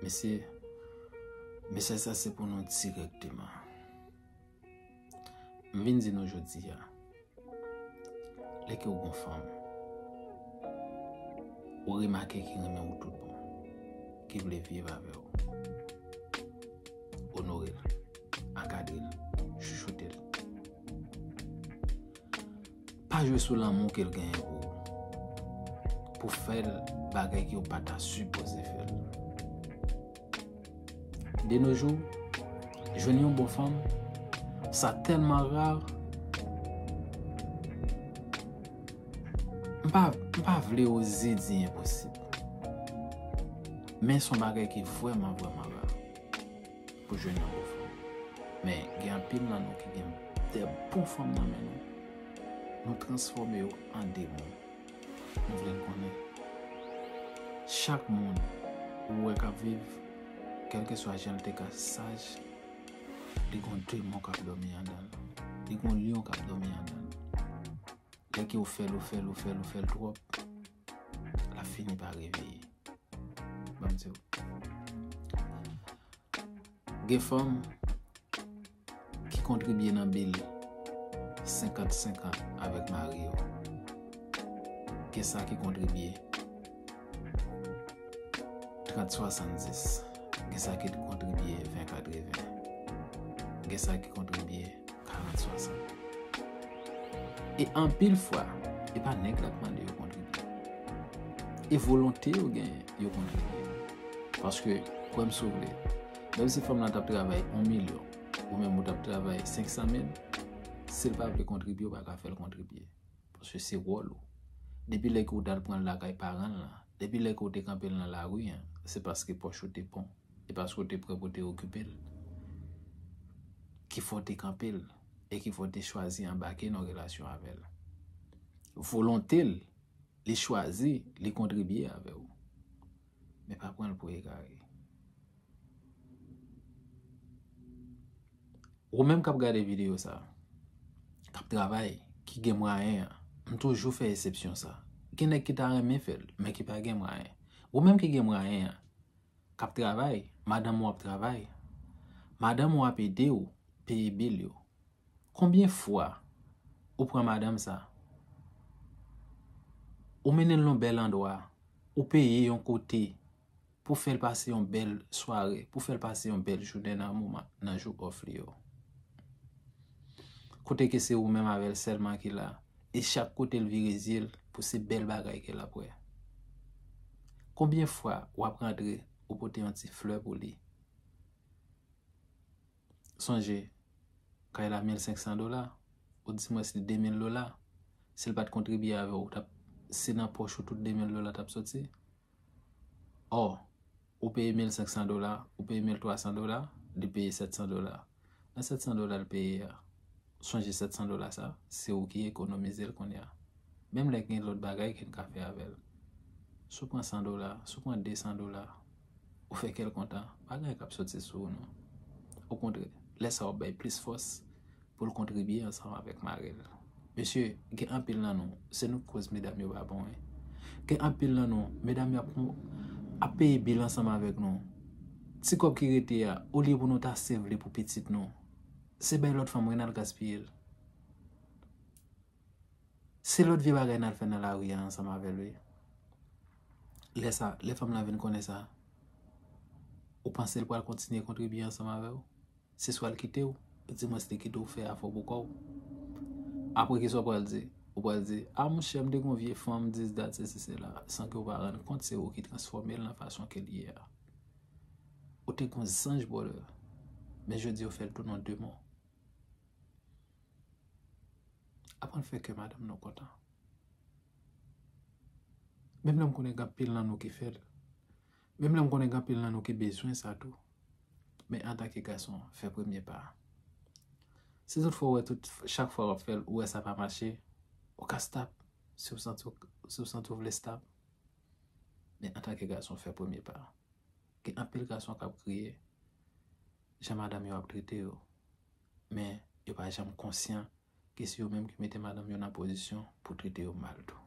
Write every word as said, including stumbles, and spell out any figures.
Mesye, mesaj sa se pou nou dirèkteman. M vin di nou jodi a, lè ke w gon fanm, ou remake ki renmen w tout bon, ki vle viv avè w, onore l, ankadre l, chouchoute l. Pa jwe sou lanmou ke l genyen pou ou, pou fè l bagay ke w pa ta sipoze fè l. De nos jours, jwenn yon bon fanm, sa tèlman ra. M pa, m pa vle oze di enposib. Men se yon bagay ki vrèman, vrèman ra pou jwenn yon bon fanm. Men gen anpil nan nou ki gen de bon fanm nan men nou. Nou transfòme yo an demon. Nou vle n konnen. Chak moun ou wè k ap viv, kèlkeswa jan l te ka saj, li gon demon k ap dòmi anndan l. Li gon lyon k ap dòmi anndan l. Lè ke w fè l, ou fè l, ou fè l, ou fè l twòp, l ap fini pa reveye. Ban m di w. Gen fanm ki kontribye nan bil senkant senkant avèk mari yo. Gen sa ki kontribye trant swasanndis. Gen sa ki kontribye ven katreven. Gen sa ki kontribye karant swasann. E anpil fwa, e pa nèg la k mande yo kontribye. E volonte yo genyen, yo kontribye. Paske, kwè m si w vle, menm si fanm lan t ap travay yon milyon, ou menm ou t ap travay senk san mil, si l pa vle kontribye, ou pa ka fè l kontribye. Paske se wòl ou. Depi lè ke w t al pran l lakay paran l lan, depi lè ke w te kanpe l nan lari an, se paske pòch ou te bon, e paske w te prè pou w te okipe l, ki fè w te kanpe l, e ki fè w te chwazi anbake nan relasyon avè l. Volonte l, li chwazi, li kontribye avè w. Men pa pran l pou egare. Ou menm k ap gade videyo sa, k ap travay, ki gen mwayen an, m toujou fè eksepsyon sa. Gen nèg ki ta renmen fè l, men ki pa gen mwayen. Ou menm ki gen mwayen an, k ap travay, madanm ou ap travay, madanm ou ap ede w peye bil yo. Konbyen fwa ou pran madanm sa, ou mennen l nan yon bèl andwa, ou peye yon kote, pou fè l pase yon bèl sware, pou fè l pase yon bèl jounen nan moman, nan jou òf li yo. Kote ke se ou menm avè l sèlman ki la, e chak kote l vire zye l pou se bèl bagay ke l ap wè. Konbyen fwa w ap rantre, ou pote yon ti flè pou li? Sonje, kay la mil senk san dola, ou di mwens li de mil dola. Si l pa t kontribye avè w, ou t ap, se nan pòch ou tout de mil dola t ap soti. Ò, ou peye mil senk san dola, ou peye mil twa san dola, li peye sèt san dola. Nan sèt san dola l peye a, sonje sèt san dola sa, se ou ki ekonomize l kounye a. Menm lè gen lòt bagay ke n ka fè avè l. Si w pran san dola, si w pran de san dola, ou fè kè l kontan, pa gen anyen k ap soti sou ou non. Okontrè, lè sa w ap bay plis fòs pou l kontribye ansanm avèk mari l. Mesye, gen anpil nan nou, se nou k koz medam yo pa bon wi. Gen anpil nan nou, medam yo ap, ap peye bil ansanm avèk nou. Ti kòb ki rete a, olye pou nou ta save li pou pitit nou, se bay lòt fanm wi n al gaspiye l. Se lòt vye bagay n al fè nan lari a ansanm avè l wi. Lè sa, lè fanm lan vin konnen sa, ou panse l pral kontinye kontribye ansanm avè w? Se swa l kite w, di mwens li kite w fè afè w pou kò w. Apre kisa w pral di? Ou pral di, a monchè, m te gon vye fanm, this, that, sesi, sela, san ke w pa rann kont se ou ki transfòme l nan fason ke l ye a. Ou te gon zanj, brother, men jodi yo fè l tounen yon demon. Aprann fè kè madanm nou kontan. Menm lè m konnen gen anpil nan nou ki fè l. Menm lè m konnen gen anpil nan nou ki bezwen sa tou. Men antanke gason, fè premye pa a. Si tout fwa w wè tout, chak fwa w ap fè l, ou wè sa pa mache, ou ka stop. Si w santi w, si w santi w vle stop. Men antanke gason, fè premye pa a. Gen anpil gason k ap kriye jan madanm yo ap trete yo. Men yo pa janm konsyan ke se yo menm ki mete madanm yo nan pozisyon pou trete yo mal tou.